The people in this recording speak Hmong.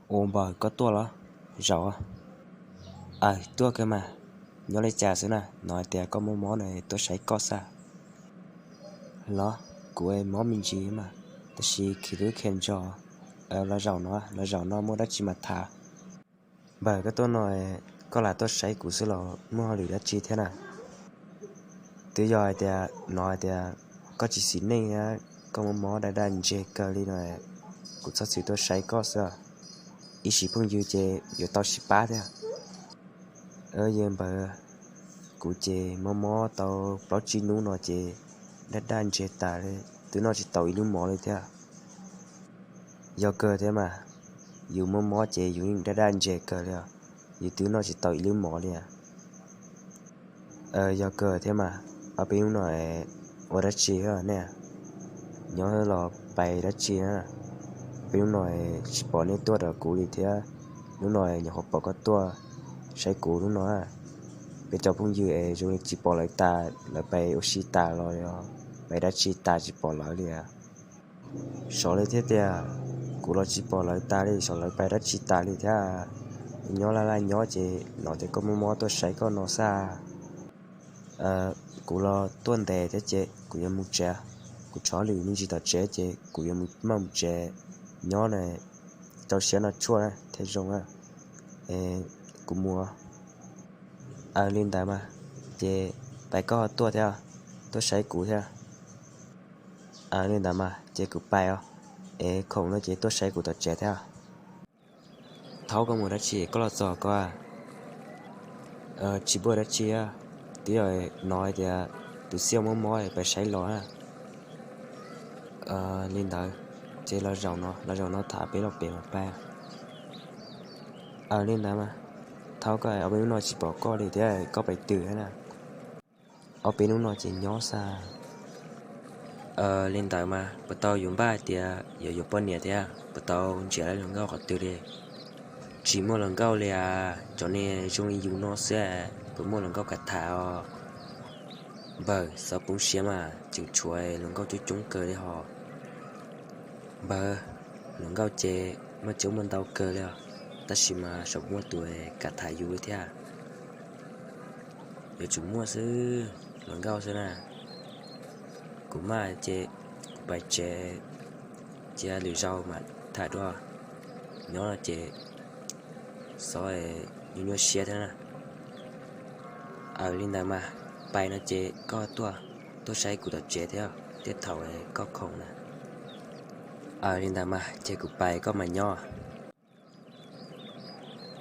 Ua npawg, koj tuaj los? Zaum. Aw, tuaj kawg mas. Nyob li cas xwb na? Hnov hais tias koj mob mob no tuaj saib koj xwb. Los, kuv mob me ntsis mas, tab sis khiav twb khiav ntso. Los zaum no, los zaum no muaj dab tsi mas tham. Npawg, koj tuaj no, koj lam tuaj saib kuv xwb los muaj hauj lwm dab tsi thiab na? Twb yog hais tias hnov hais tias koj tsis xis neej thiab koj mob mob daj daj ntseg kawg li no, kuv txhob txwm tuaj saib koj xwb. Ib sim phooj ywg ces yuav tau sib pab thiab. Yawg npawg, kuv ces mob mob tau plaub tsib hnub no ces daj daj ntseg tas li, twb noj tsis tau ib lub mov li thiab. Yog kawg thiab mas, yus mob mob ces yus yeej daj daj ntseg kawg li os, yus twb noj tsis tau ib lub mov li. Yog kawg thiab mas, ob peb hnub no ua dab tsi nej? Nyob los pais dab tsi na? Peb hnub no tsis pom nej tuaj rau kuv li thiab, hnub no nyuam qhuav pom koj tuaj saib kuv hnub no. Peb cov phooj ywg es zoo li tsis pom lawv tas, lawv pais ua si tas los yog pais dab tsi tas tsis pom lawv li. Xyov li thiab tiag, kuv los tsis pom lawv tas li, xyov lawv pais dab tsi tas li thiab. Nyob laj laj nyob ces hnov tias koj mob mob tuaj saib koj no xwb. Kuv los tuaj ntev thiab ces kuv yuav mus tsev, kuv tshuav lwm me ntsis tom tsev ces kuv yuav maj mus tsev. Nyob na, rau siab noj tshuaj na thiaj zoo na. Kuv mus. Aw, li ntawd mas, ces pais koj tuaj thiab, tuaj saib kuv thiab. Aw, li ntawd mas ces kuv pais os, es khoom no ces tuaj saib kuv tom tsev thiab. Thaub, koj mus dab tsi koj los txog ko? Tsis muaj dab tsi, twb yog hnov hais tias tus Xiaj mob mob pais saib los na. Li ntawd, ces los zaum no, los zaum no tham peb los pem mas pais. Aw, li ntawd mas, Thaub, koj ob peb hnub no tsis pom koj li thiab, koj pais twg thiab na? Ob peb hnub no ces nyob xwb. Li ntawd mas puas tau yuav npaj hais tias yuav yuav poj niam thiab puas tau nrhiav hluas nkauj qhov twg li? Tsis muaj hluas nkauj li as, cov niag zoo li yus no xwb puas muaj hluas nkauj kam tham os. Npawg, txhob poob siab mas, tseem tshuav hluas nkauj coob coob kawg li hos. Npawg, hluas nkauj ces muaj coob muaj ntau kawg li os, tab sis mas tseem muaj tus kam tham yus li thiab. Yuav tsum muaj xwb, hluas nkauj xwb na. Kuv maj ces kuv pais tsev, cia lwm zaus mam tham dua. Nyob no ces txhob nyuaj nyuaj siab thiab na. Aw, li ntawd mas, pais no ces koj tuaj, tuaj saib kuv tom tsev thiab, tej thaum koj khoom na. Aw, li ntawd mas ces kuv pais, koj mas nyob.